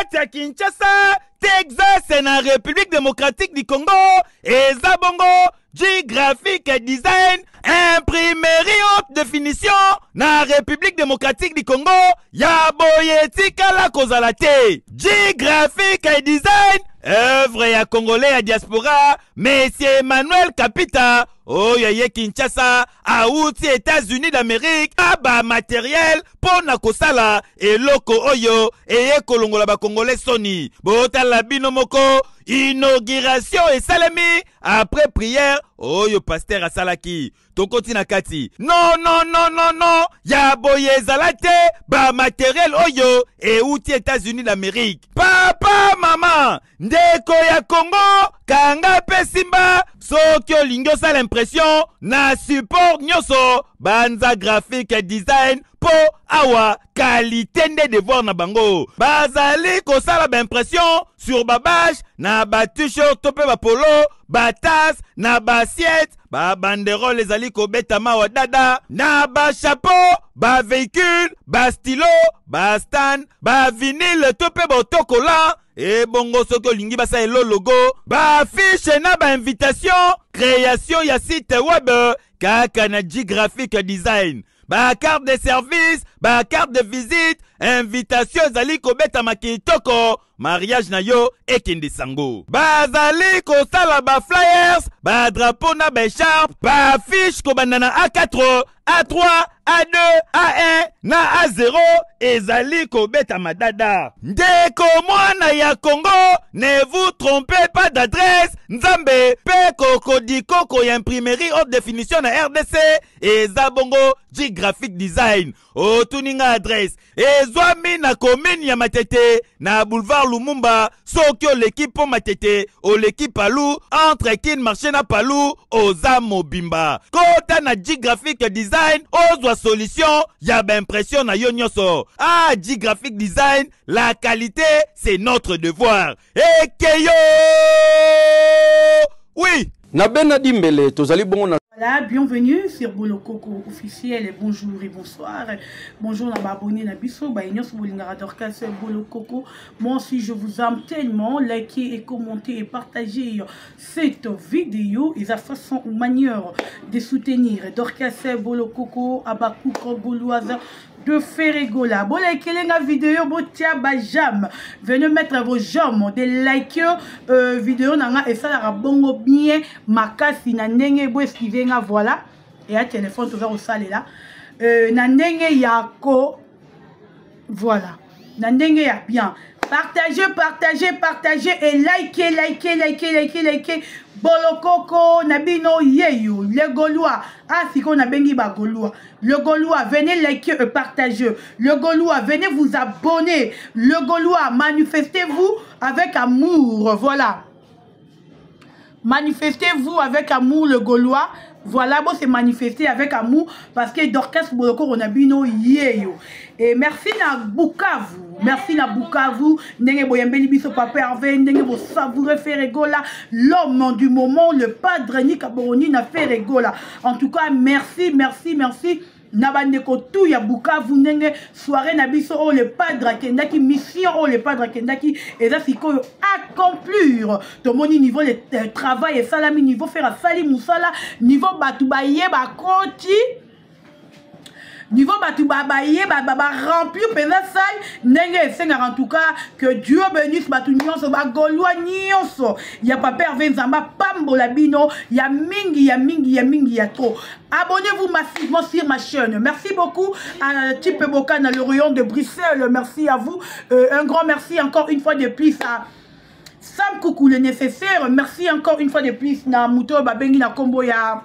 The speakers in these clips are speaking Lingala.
kati ya Kinshasa, Texas na République démocratique du Congo, eza bongo G-Graphic Design, imprimerie haute définition na République démocratique du Congo, ya boye etikala kozala te. G-Graphic Design, œuvre ya Congolais ya diaspora, Monsieur Emmanuel Kapita, oyo aye Kinshasa, awuti États-Unis d'Amérique, aba matériel mpo na kosala eloko oyo eye kolongola bakongole soni. Botala bino moko, inauguration esalemi après prière oyo pasteur asalaki. Tokoti na kati. Non, non, non, non, non, ya boye ezala te, ba matériel oyo euti États-Unis d'Amérique. Papa, mama, ndeko ya Congo, kanga pe simba, soki olingi osala impression na support nyonso, banza graphique design po awa qualité nde devoir na bango. Bazali kosala ba impression sur ba bâche na ba t-shirt to pe ba polo, ba tasse na ba assiette, ba banderole ezali kobetama wa dada na ba chapeau, ba véhicule, ba stylo, ba stand, ba vinyle to pe ba autocollant. Ebongo soki olingi basala logo, ba affiche na ba invitation, création ya site web kaka na G Graphic Design, ba carte de service, ba carte de visite, invitation ezali kobetama kitoko, mariage na yo ekende sango. Bazali kosala ba flyers, ba drapeau na ba écharpe, ba affiche kobanda na A4, A3, A2, A1 na A0 ezali kobetama dada. Ndeko mwana ya Congo, ne vous trompez pas d'adresse. Nzambe pe kokodikoko ya imprimerie haute définition na RDC eza bongo G Graphic Design. Otuni nga adresse ezwami na commune ya Matete na boulevard Lumumba. Soki oleki po Matete, oleki Palu, entre Kin marché na Palu, oza mobimba. Kota na G Graphic Design, ozwa solution ya ba impression na yo nyonso. Ah, G Graphic Design, la qualité c'est notre devoir. Ekeyo! Oui! Na bena dimbele tozali bongo na Voilà, bienvenue sur Bolokoko officiel. Bonjour et bonsoir. Bonjour na abonné na biso, ba nyonso bolingaka Dorcas Bolokoko. Moi aussi je vous aime tellement. Likez et commentez et partagez cette vidéo et sa façon ou manière de soutenir Dorcas Bolokoko Abakouk Gauloise de Ferregola. Bon, likez la vidéo, botia ba j'aime. Venez mettre vos j'aime, des likes vidéo nanga et ça la bongo bien makasi na ndenge bo esquiver nga voilà. Et à téléphone toza kosalela. Na ndenge ya ko voilà. Na ndenge ya bien. Partagez, partagez, partagez et likez, likez, likez, likez, likez. Bolokoko nabino yeyo les Gaulois. Ah siko na bengi ba Gaulois. Le Gaulois, venez liker et partager. Le Gaulois, venez vous abonner. Le Gaulois, manifestez-vous avec amour. Voilà. Manifestez-vous avec amour, le Gaulois. Voilà, bon, c'est manifester avec amour parce que Dorcas Boloko Ronabino yeyo. Et merci na Bukavu. Merci na Bukavu. Ndenge boyembeli biso papa Hervé, ndenge bo savourer Ferregola, l'homme du moment, le padre Nika Boroni na Ferregola. En tout cas, merci, merci, merci. Na bandeko tout ya Bukavu ndenge soirée na biso oyo le padre akendaki, mission oyo le padre akendaki eza sikoyo accomplir. Tomoni niveau le travail esalami, niveau faire asali musala, niveau batu baye bakoti, niveau batu baye ba remplir penza salle ndenge esengaka. En tout cas, que Dieu bénisse batu nyonso, ba Gaulois nyonso ya papa Hervé Nzamba pambola bino ya mingi ya mingi ya mingi ya trop. Abonnez-vous massivement sur ma chaîne. Merci beaucoup à Tipe Bokana, le rayon de Bruxelles. Merci à vous. Un grand merci encore une fois de plus à Sam Koukou, le nécessaire. Merci encore une fois de plus na Mouto Babengi na Kombo ya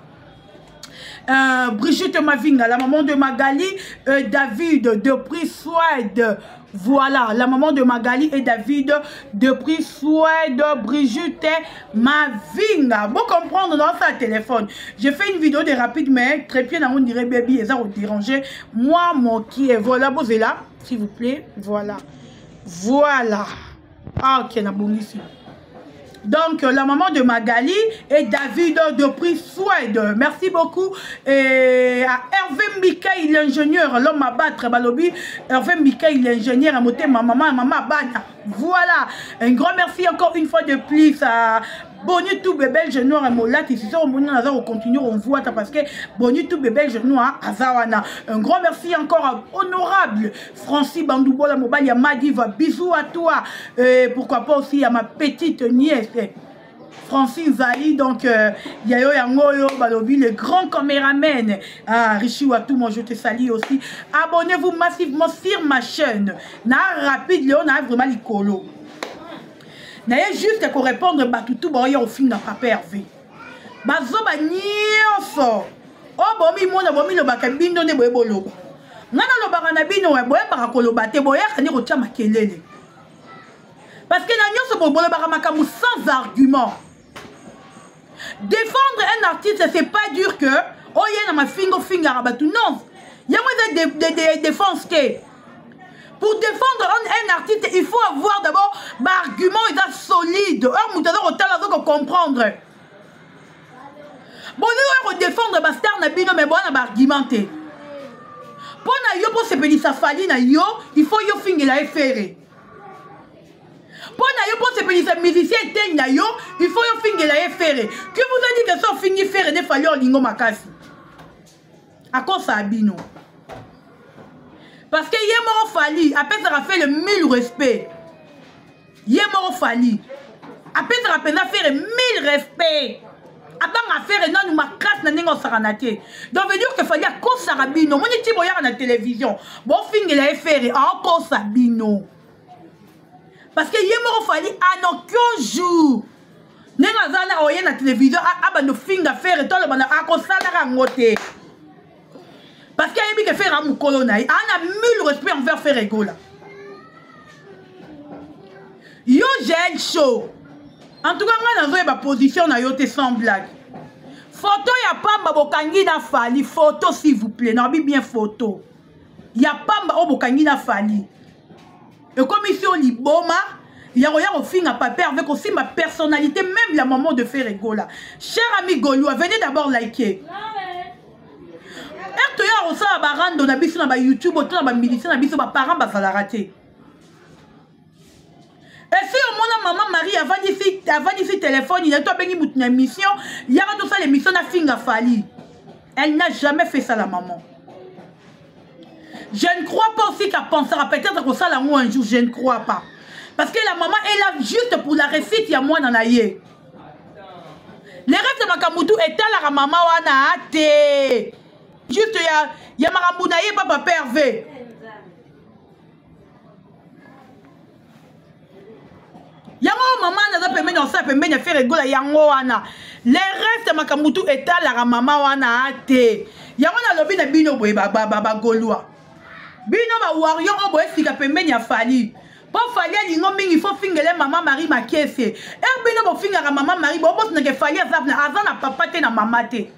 Brigitte Mavinga, la maman de Magali, David depuis Suède. Voilà, la maman de Magali et David depuis Suède, Brigitte Mavinga. Bon comprendre dans sa téléphone. J'ai fait une vidéo de rapide, mais très bien, on dirait baby, et ça va déranger. Moi, mon qui est. Voilà, posez là, s'il vous plaît. Voilà. Voilà. Ah, ok, na bon ici. Donc, la maman de Magali et David depuis Suède. Merci beaucoup. Et à Hervé Mikaï, l'ingénieur, l'homme à battre, Balobi. Hervé Mikaï, l'ingénieur, à moté, ma maman, maman Bana. Voilà. Un grand merci encore une fois de plus à Boni tout belge noir molati si on on continue on voit parce que Boni tout belge noir azawana. Un grand merci encore à honorable Francis Bandoubola Mobali Madiva. Bisous à toi. Et pourquoi pas aussi à ma petite nièce Francine Zali, donc euh, Yayo Yangoyo, Balobi, le grand caméraman. Ah, Richi Watou, moi je te salue aussi. Abonnez-vous massivement sur ma chaîne. Na rapide, Léon a vraiment l'icolo. Naye juste ko répondre batutu ba yo finga papa Hervé. Bazoba nyonso. O bomi mona bomi lobaka bino nde boye boloba. Nga nalobaka na bino boyebaka koloba te boyaka nde kotia makelele. Parce que na nyonso bolobaka makambo sans argument. Défendre un artiste, c'est pas dire que oye na mafingo fingaka bato. Non. Yango eza défense te. Pour défendre un artiste, il faut avoir d'abord argument eza solide. Or moto aza kotala aza kocomprendre. Bon, oyo kodéfendre bastar na bino mais boya na baargument te. Mpo na yo mpo sepelisa Fally na yo, il faut yo fingela ye Ferre. Mpo na yo mpo sepelisa musicien eteni na yo, il faut yo fingela ye Ferre. Qui vous a dit que so ofingi Ferre nde Fally olingo makasi? Akosa bino. Parce que ye moko Fally apesaka Ferre mille respect. Ye moko Fally apesaka mpenza Ferre mille respect. Abanga Ferre nanu makasi na ndenge osakana te. Donc veut dire que Fally akosaka bino. Moni ti boyaka na télévision bofingela ye Ferre, akosa bino. Parce que ye moko Fally en aucun jour ndenge aza na oye na télévision abanda ofinga Ferre to aloba akosalaka yango te. Parce que ayebi ke Ferre amokolo na ye, ana mille respect envers Ferre Gola. Yo Jael Show, en tout cas nga nazoyeba position na yo te, sans blague. Photo ya pamba bokangi na Fally, photo s'il vous plaît, nabi bien photo ya pamba oyo bokangi na Fally ekomisi yo liboma ya koya kofinga papa avec aussi ma personnalité, même la maman de Ferre Gola. Cher ami Gaulois, venez d'abord liker. Ere toya kosala barando na biso na bayoutube to na bamilicien na biso, baparent bazalaka te. Esi omona mama Marie avandisi telefone na to abengi mutu na émission, yaka tosala émission na finga Fally? Elle n'a jamais fait ça, la maman. Je ne crois pas aussi qu'elle pensera peut-être kosala yango un jour. Je ne crois pas, parce que la maman est là juste pour la réussite ya mwana na ye. Le reste makambo tu etalaka mama wana te, juste ya makambo na ye papa Hervé. Yango mama naza pembeni, osala pembeni ya Ferre Gola, yango wana. Le reste makambo tu etalaka mama wana te. Yango nalobi na bino boye, bagaulois, bino bawarrior oyo boyesika pembeni ya Fally, mpo Fally alingo mingi, fo fingele mama Marie Makese. Ere bino bofingaka mama Marie, bobosanaka Fally aza na papa te na mama te.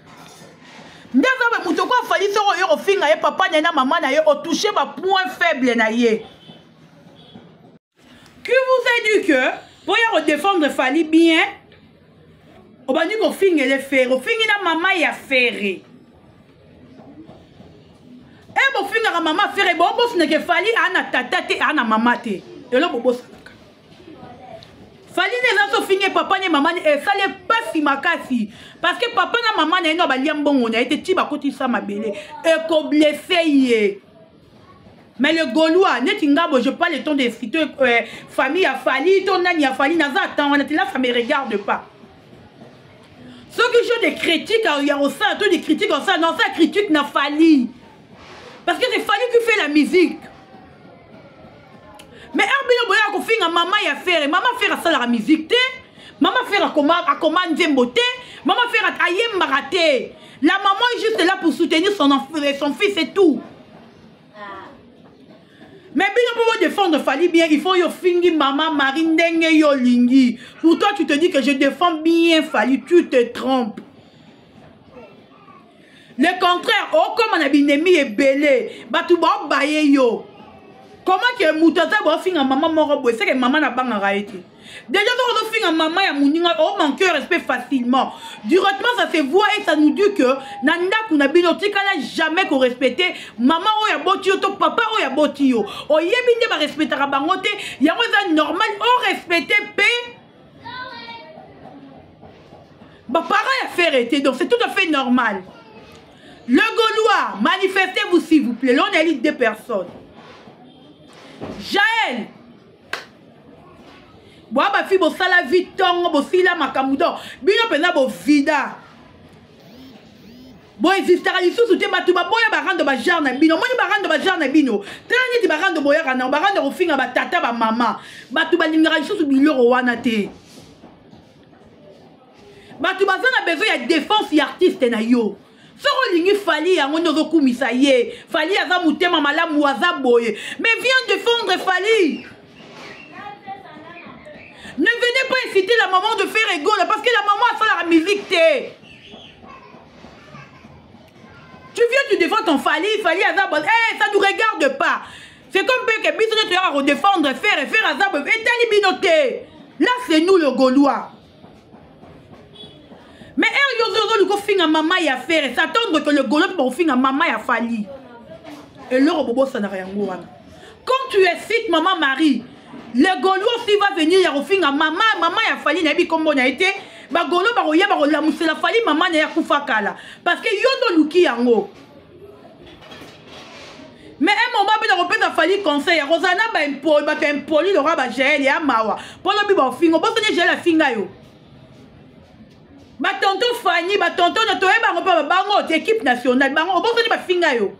Nde aza boye moto ko afali. Soko oyo kofinga ye papa na ye na mama na ye, otouche bapoint faible na ye. Qui vous a dit que mpo ya kodéfendre Fally bien, obandi kofingele Ferre, ofingi na mama ya Ferre? E bofingaka mama Ferre, bobosanaka Fally aa na tata te, aa na mama te. Elo bobosanaka Fally nde eza so ofingi papa ne mama ne, esali epasi makasi, parce que papa na mama na ye no balia mbongo na ye te ti bakotisa mabele, ekoblesser ye. Mais le Gaulois neti ngabo, je pas le temps de citer famille ya Fally to nani ya Fally. Naza atan wana te, là ça me regarde pas. Soki je des critiques ya kosala to des critiques osala, non, ça critique na Fally, parce que c'est Fally qui fait la musique. Mais heure bino boya kofinga mama ya Ferre, mama Ferre asalaka musique te, mama Ferre akoma nzembo te, mama Ferre ayembaka te. La maman est juste là pour soutenir son fils et tout. Mais bino mpo défendre Fally bien, il faut yo fingi mama Marie ndenge yo lingi. Pour toi, tu te dis que je défends bien Fally, tu te trompes. Le contraire, okoma na binemi ebele, bato baobaye yo. Comment que moto aza bofinga mama moko boye, c'est que mama na bangaka ye te. Déjà soki ozofinga mama ya moninga, o manque respect facilement. Directement ça se voit et ça nous dit que na ndako na bino tikala jamais ko respecter mama oyo aboti yo to papa oyo aboti yo. Oyebi nde ba respectaka bango te, yango eza normal o respecter pe ba parents ya Ferre te, donc c'est tout à fait normal. Le Gaulois, manifestez-vous s'il vous plaît. Là, on a deux personnes. Jaël. Boa ba fi bosala vie tongo bosila makambo donc bino mpenza bovida boexistaka lisusu te. Bato baboya barando bagenre na bino, omoni barando bagenre na bino tala neti barando boyaka nango barando kofinga batata bamama. Bato balingaka lisusu biloko wana te. Bato baza na besoin ya défense ya artiste na yo. Soki olingi Fally, yango nde ozokumisa ye. Fally aza motema malamu, aza boye, mais viens défendre Fally. Ne venez pas inciter la maman de Ferre Gola parce que la maman a fait la musique te. Tu viens, tu défends ton Fally, Fally aza bon. Eh, ça nous regarde pas. C'est comme que biso tu vas redéfendre Ferre, Ferre aza bon. Etali bino te. Là c'est nous le Gaulois. Mais er yo zo zo finga mama ya Ferre, s'attendre que le Gaulois peut finga mama ya Fally. Et le bobo ça n'a rien wana. Quand tu incites maman Marie, le Gaulois aussi va venir ya kofinga mama, mama ya Fally na yebi kombo na été. Ba Gaulois ba koya ba kolamusela Fally mama na ya kufa kala parce que yo ndo luki yango. Mais un moment pe na kopesa Fally conseil ya kozala na ba impoli, bato impoli lokola ba Jaël ya mawa. Polo bi ba fingo, bosoni Jaël afinga yo. Ba tonton Fanny, ba tonton na toyeba ngo pa bango te équipe nationale, bango bosoni ba finga yo.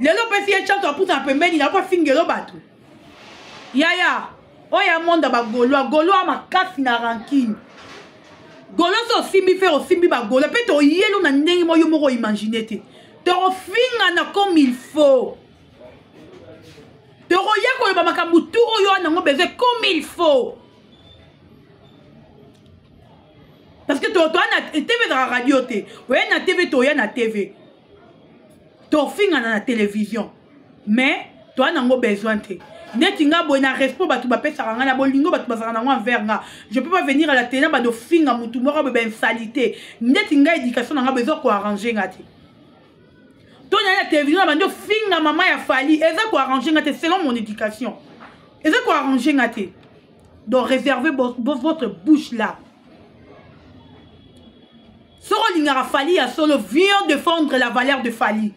Lelo pesi ye chance apusa na pembeni na kwa fingelo bato. Yaya, oya monde ba Gaulois, Gaulois makasi na rancune. Gaulois so simbi faire osimbi ba Gaulois, pe to yelo na ndenge mo yo moko imaginer te. To finga na comme il faut. To roya ko ba makambo tout oyo na ngo besoin comme il faut. Parce que to to na TV na radio te. Oya na TV to ya na TV. To finga na télévision. Mais toi nango besoin te. Neti nga boye na respect bato bapesaka nga na bolingo bato bazalaka nango envers nga. Je peux pas venir à la télé ba do finga mutu moko boye ba insalite. Neti nga éducation na nga besoin ko arranger nga te. To na la télévision na bando finga mama ya Fally, eza ko arranger nga te selon mon éducation. Eza ko arranger nga te. Donc réservez votre bouche là. Soro lingaka Fally ya solo, viens défendre la valeur de Fally.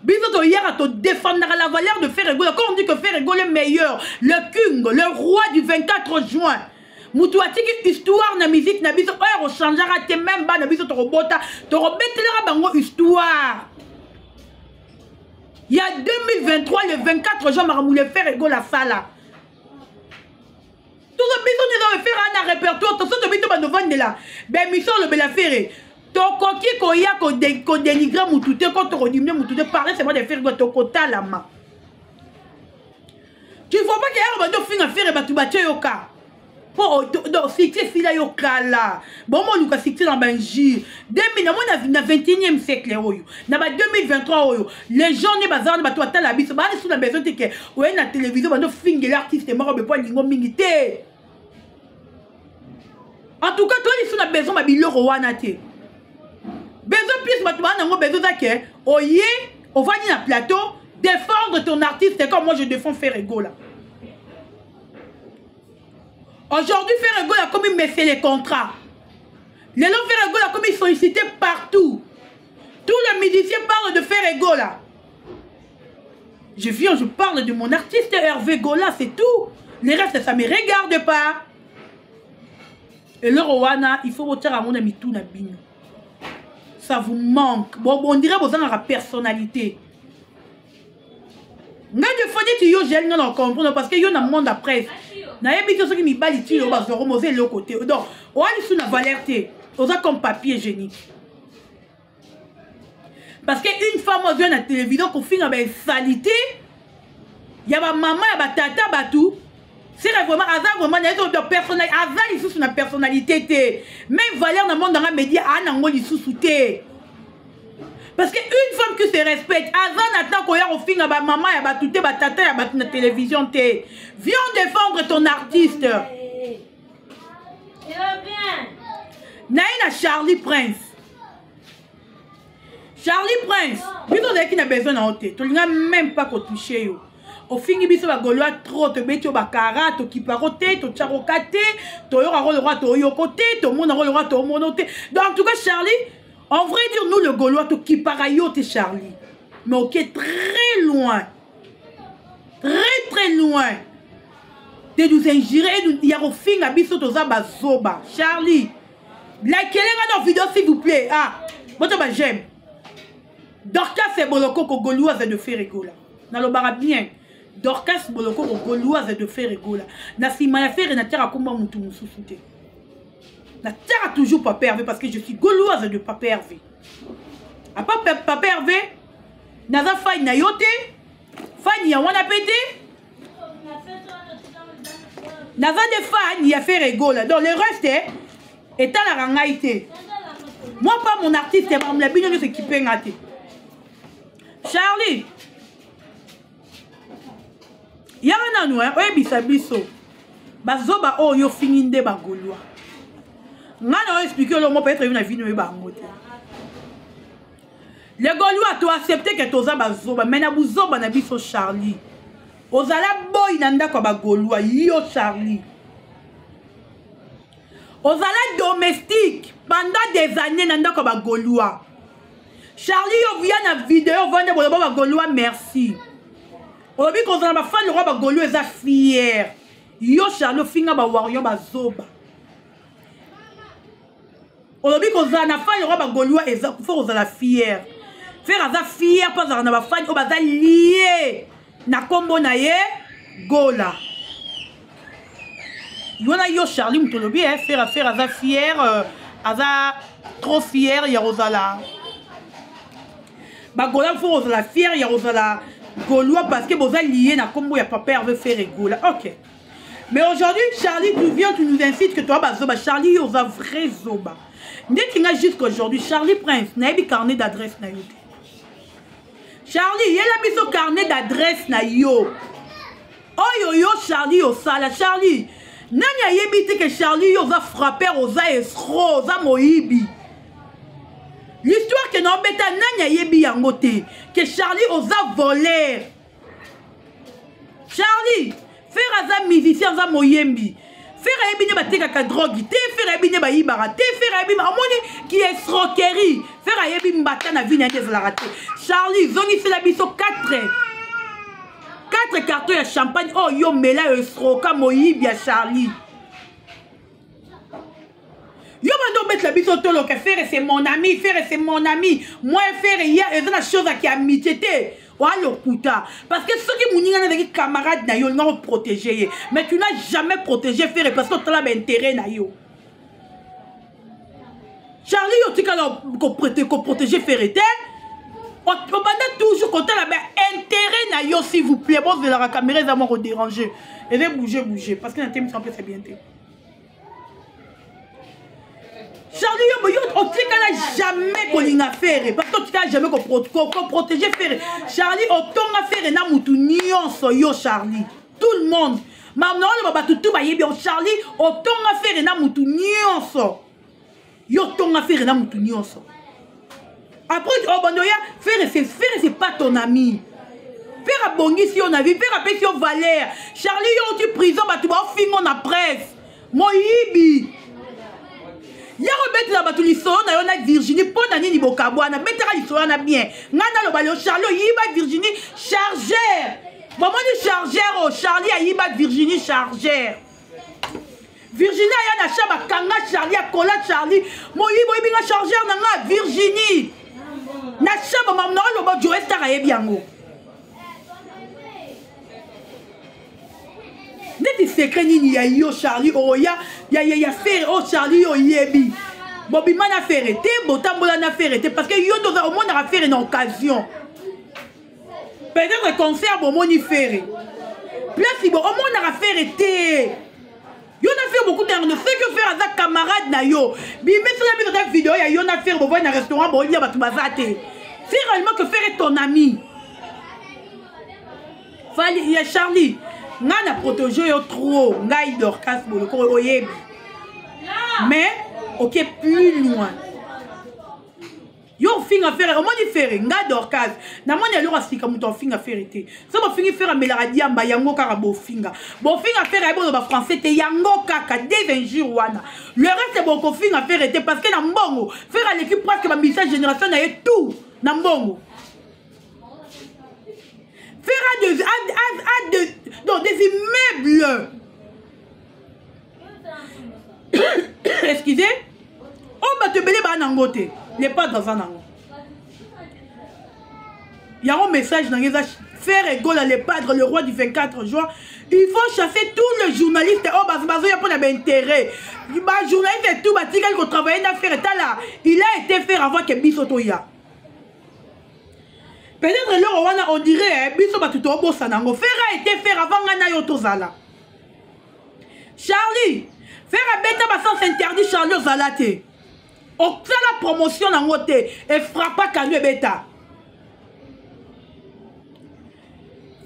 Biso to yaka to défendre la valeur de Ferre Gola. Quand on dit que Ferre Gola est meilleur, le king, le roi du 24 juin. Mutu atiki histoire na musique na biso oyo changera te même ba na biso to robota, to robetelera bango histoire. Il y a 2023 le 24 juin makambo Ferre Gola sala. Tout le biso nous avons faire un répertoire, tout ce bito ba novande là. Ben mission le bela Ferre. Tokoki koya ko ko dénigrer mutu te ko to diminuer mutu te parler c'est moi de faire go to kotalama. Tu vois pas que ya bando finga Ferre batu batie yoka. Po do succès fila yo kala. Bon mo luka succès dans banji. 2000 na mona na 21e siècle oyo. Na ba 2023 oyo. Les gens ne bazar ba to atala biso ba sous la besoin te que oye na télévision bando finga l'artiste moko be po lingo mingi te. En tout cas toi sous la besoin ba biloko wana te. Besoin plus bato ba nango besoin za que oye on va dire na plateau défendre ton artiste comme moi je défends Ferre Gola. Aujourd'hui, Ferre Gola a comme il me fait les contrats. Les longs Ferre Gola a comme il sollicitait partout. Tous les musiciens parlent de Ferre Gola. Je viens, je parle de mon artiste Hervé Gola, c'est tout. Les restes, ça ne me regarde pas. Et le Rwanda, il faut retirer à mon ami tout na bino. Ça vous manque. Bon, on dirait que vous avez la personnalité. Nga de fois tu yo gel non comprendre parce que yo na monde après. Na yebi to soki mibali ti yo ba zoro moze le côté. Donc, on a sous la valeur te. Oza comme papier hygiénique. Parce que une femme vient na télévision qu'on finga ben salité. Ya ba maman ya ba tata ba tout. C'est vraiment aza vraiment na yeso de personnalité, aza lisusu na personnalité te. Même valeur na monde na média a na ngo lisusu te. Parce que une femme qui se respecte, aza na temps koya kofinga ba mama ya batu te, ba tata ya batu na télévision te. Viens défendre ton artiste. Naye na Charlie Prince. Charlie Prince, biso ozalaki na besoin na yo te. Tolinga même pas kotoucher yo. Ofingi biso ba Gaulois trop, tobeti yo ba kara, tokipako te, totiakoka te, toyokako lokola toyoko te, tomonako lokola tomono te. Donc en tout cas Charlie, en vrai dire nous le Gaulois tokipaka yo te Charlie. Mais ok très loin. Très très loin. De nous injurer, ya kofinga biso toza bazoba. Charlie, likele nga na vidéo s'il vous plaît. Ah, boto ba j'aime. Dorcas Bolokoko Gauloise de Ferre Gola. Nalobaka bien. Dorcas Bolokoko Gauloise de Ferre Gola. Na sima ya Ferre na tiaka komba mutu mususu te. Na tiaka toujours Papa Hervé parce que je suis Gauloise de Papa Hervé. A pas Papa Hervé, naza fan na yo te, fan ya wana pe te. Naza de fan ya Ferre Gola. Donc le reste etalaka ngai te. Moi pas mon artiste, makambo na bino nyonso ekipe nga te. Charlie, yaka nanu oyebisa biso bazoba oyo yo fingi nde ba Gaulois. Nga na oexplike yo longo peut-être yo na vino oyeba yango te. Les Gaulois to accepter que toza bazoba, mais na buzoba na biso Charlie. Ozala boy na ndako ya ba Gaulois, yo Charlie. Ozala domestique pendant des années na ndako ya ba Gaulois. Charlie yo via na vidéo vande boloba ba Gaulois merci. Olobi kozala ba fan roi ba Gaulois eza fier. Yo Charlie ofinga ba warrior ba zoba. Olobi kozala na fan roi ba Gaulois eza faut kozala fier. Faire aza fier pas azala na ba fan oyo baza lié na kombo na ye Gola. Yona yo Charlie mutu olobi eh faire faire aza fier aza trop fier ya kozala. Ba Gola faut kozala fier ya kozala Gaulois parce que boza lié na kombo ya Papa Hervé Ferre Gola. OK. Mais aujourd'hui Charlie tu viens tu nous incites que toi ba zoba Charlie yo za vrai zoba. Ndeti nga jusqu'aujourd'hui Charlie Prince nayebi carnet d'adresse na yo te. Charlie yela biso carnet d'adresse na yo. Oyo yo Charlie osala Charlie nani ayebi te que Charlie yo oza frappeur oza escroc oza moyibi. L'histoire que na obeta nani ayebi yango te que Charlie oza voleur. Charlie Ferre aza musicien aza moyembi. Ferre ayebi nde batekaka drogue te, Ferre ayebi nde bayibaka te, Ferre ayebi omoni ki escroquerie. Ferre ayebi mbata na vie na ye ezalaka te. Charlie zongisela biso 4 cartons ya champagne oyo yo mela yo escroka moyibi ya Charlie. Yo bando obetela biso tolo ke Ferre c'est mon ami, Ferre c'est mon ami. Moi Ferre ya eza na chose ya amitié te. Wa lokuta parce que soki muninga na ezalaki camarade na yo olinga ko protéger ye, mais tu n'as jamais protégé Ferre parce que otala ba intérêt na yo. Charlie yo tikala ko protéger Ferre te. Obanda toujours kotala ba intérêt na yo s'il vous plaît. Bozelaka caméra eza moko déranger. Eza bouger bouger parce que na temisa en fait c'est bien te. Charlie yo yo otikala jamais kolinga Ferre parce que otikala jamais ko protéger Ferre. Charlie otonga Ferre na mutu nyonso yo Charlie. Tout le monde. Ma non ba batu tout ba yebi Charlie otonga Ferre na mutu nyonso. Yo tonga Ferre na mutu nyonso. Après oh bandoya Ferre c'est Ferre c'est pas ton ami. Ferre abongisi yo na vie, Ferre apesi yo valeur. Charlie yo tu prison batu ba fingo na presse. Moyibi. Ya kobetela bato lisolo na yo na Virginie mpo na nini bokabwana? Betaka lisolo na bien. Nga naloba leo Charlie oyiba Virginie chargeur. Bomoni chargeur o Charlie ayiba Virginie chargeur. Virginie aya na chambre akanga Charlie akola Charlie. Moyibi oyibi nga chargeur na nga Virginie. Na chambre mamu na oloba Joe Star ayebi yango. Neti secret nini ya yo Charlie oya ya ya ya Ferre o Charlie yo yebi. Bobima na Ferre te, botambola na Ferre te parce que yo ndoza omonaka Ferre na occasion. Peut-être concert bomoni Ferre. Place bo omonaka Ferre te. Yo na Ferre beaucoup de ce que Ferre aza camarade na yo. Bimesela bino ta vidéo ya yo na Ferre bovoy na restaurant bolia bato baza te. Si réellement que Ferre est ton ami, Fally ya Charlie, nga na protéger yo trop, ngai Dorcas Boloko oyebi. Mais ok plus loin. Yo ofinga Ferre, omoni Ferre, nga Dorcas, namoni eloko asika moto afinga Ferre te. So bofingi Ferre amelaka diamba yango kaka bofinga. Bofinga Ferre ayebi oloba français te yango kaka des injures wana. Le reste bokofinga Ferre te parce que na mbongo, Ferre aleki presque ba musiciens génération na ye tout na mbongo. Ferre a des, a, a, a des, non, des immeubles. Excusez. Oh, bato ebele baa nango te. Les padres aza nango. Yango message na eza Ferre Gola le padre le roi du 24 juin. Il faut chasser tous les journalistes oh bazo ya pona ba intérêt. Ba journaliste tout batikali ko travailler na Ferre tala. Il a été faire avant que biso toya. Peut-être eloko wana on dirait eh, biso bato tobosana yango. Ferre a été faire avant nga na yo tozala. Charlie, Ferre abeta ba sens interdit Charlie ozala te. Osala promotion nango te e frappa kanu ebeta.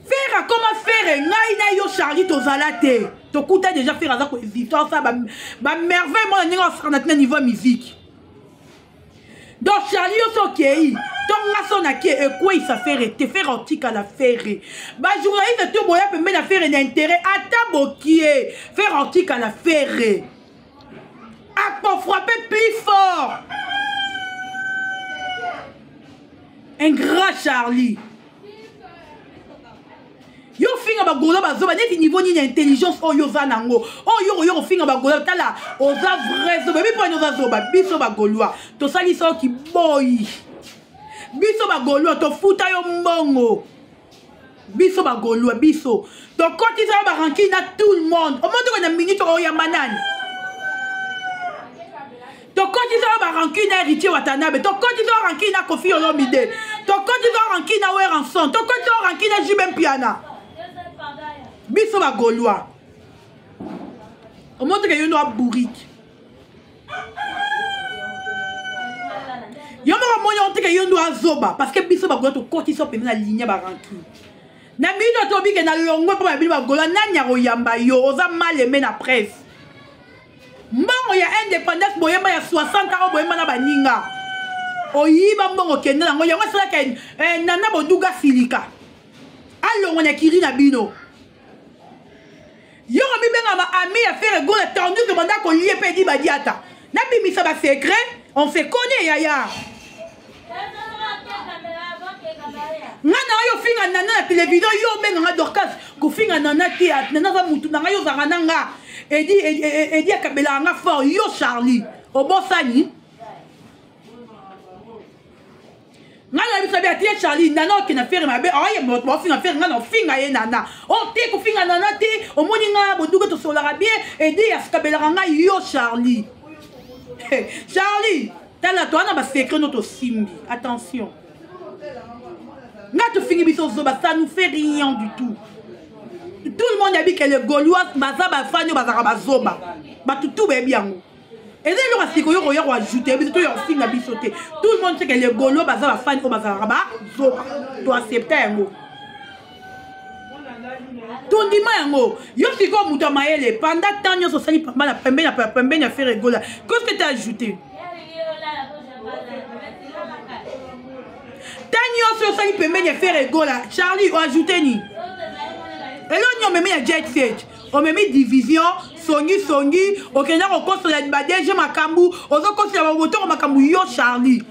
Ferre akoma Ferre ngai na yo Charlie tozala te. Tokuta déjà Ferre aza ko existe osala ba, ba merveille mona ndenge osala na niveau ya musique. Donc Charlie yo so okei to nga so nake ekweyisa Ferre te. Ferre otikala Ferre. Ba journaliste to boya pembeni ya Ferre na intérêt ata bokie Ferre otikala Ferre. Ako frapper plus fort. Ingrat Charlie. Yo finga ba gola bazoba neti niveau nini ya intelligence oyo oza nango oyo oyo kofinga ba gola tala oza vrai zoba ebi poni oza zoba biso ba golois tosalisa yo kiboyi biso ba golois tofuta yo mbongo biso ba golois biso tokotisa yo ba rancune na tout le monde omoni toko na minute oyamba nani tokotisa yo barancune na héritier watanabe tokotisa yo rancune na kofi olomide tokotisa yo rancune na weranson tokotisa yo rancune na jb mpiana biso bagaulois omoteke yo ndo abourike yo moko omoni oteke yo ndo azoba parce que biso bagaulois tokotisa yo mpenza na ligne ya barancune na bino tobike na longwe mpo na bino bagaulois nani akoyamba yo oza mal aime na presse mbongo ya independance boyemba ya 60 ans oyo boyemba na baninga oyiba mbongo kende nango yango esalaka eh, nana boduga silika alongwa na kiri na bino yo omibengama ami ya Ferre Gola tandis que banda kolie mpe edi badiata nabimisa ba secret on se connaît yaya nga na yo finga nana na télévision yo obenga nga dorcas kofinga nana te nana aza mutu na ngai ozalaka na nga edi edi akabelaka nga fort yo charlie obosani nga na biso bi atie charlie nana okenda fere mabe oye moto baofinga fere nga na ofinga ye nana o oh, te kofinga nana te omoni nga boduke tosololaka bien edi akabelaka nga yo charlie charlie tala toa na basecret no tosimbi attention nga tofingi biso zoba ça nous fait rien du tout tout le monde ayebi ke le gaulois baza bafani oyo bazalaka bazoba bato tout bayebi yango eza eloko ya sikoyo koya koajoute biso to ya kofinga biso te tout le monde sait que le gaulois baza bafani oyo bazalaka bazoba toaccepta yango tondima yango yo sikoyo moto ya mayele pendant temps nyonso osali pamba na pembeni ya pembeni ya Ferre Gola qu'est-ce que t'as ajouté temps nyonso osali pembeni ya Ferre Gola Charlie oajoute nini eloko nini omemi ya jet set omemi division songi songi okenda kokosola ba DG makambo ozokosela babotoko makambo yo Charlie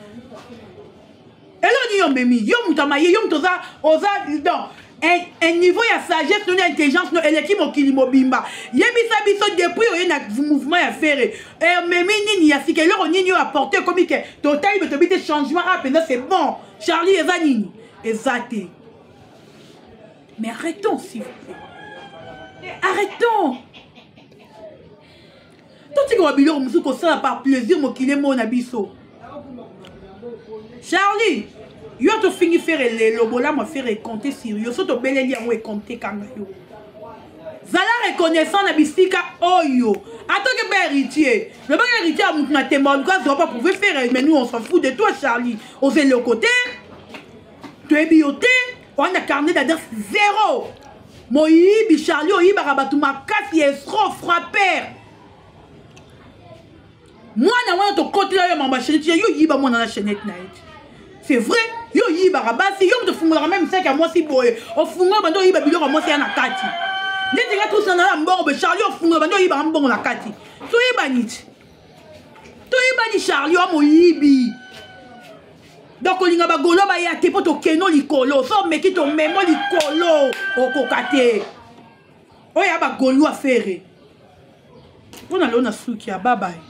eloko nini omemi yo moto ya maye yo moto oza oza donc un, un niveau ya sagesse no na intelligence no eleki mokili mobimba yebisa biso depuis oye na mouvement ya Ferre omemi nini ya sika eloko nini oyo apporte ekomi ke totali be tobi te changement a mpenza c'est bon Charlie eza nini eza te mais arrêtons s'il vous plaît arrêtons totika ba biloko mosusu kosala par plaisir mokili emona biso Charlie yo tofingi Ferre lelo bolamu ya Ferre ecompte sur yo so tobeleli yango ecompte kanga yo zala reconnaissant na bisika oyo atoki mpe héritier lobaki héritier ya motu na temba oluka azwa pa prouve Ferre mais nous on s'en fout de toi Charlie oza eloko te. Toyebi yo te, oza na carnet d'adresse zéro. Moyibi Charlie oyibaka bato makasi, escroc, frapper. Mwana wana tokotela yo mamba chaînette, yo yiba mwana na chaînette na ye. C'est vrai, yo yibaka basi, yo moto ofungolaka meme sac ya mwasi boye, ofungola bando oyiba biloko ya mwasi ya na kati. Ndeti nga tusana na mbongo boye, Charlie ofungola bando oyibaka mbongo na kati. Toyebani ti. Toyebani Charlie wa moyibi. Donc olinga bagolo baya te mpo tokeno likolo, so omeki tomemo likolo okoka te. Oyo ya bagolo afere. Mpo na lelo na suki ya babaye.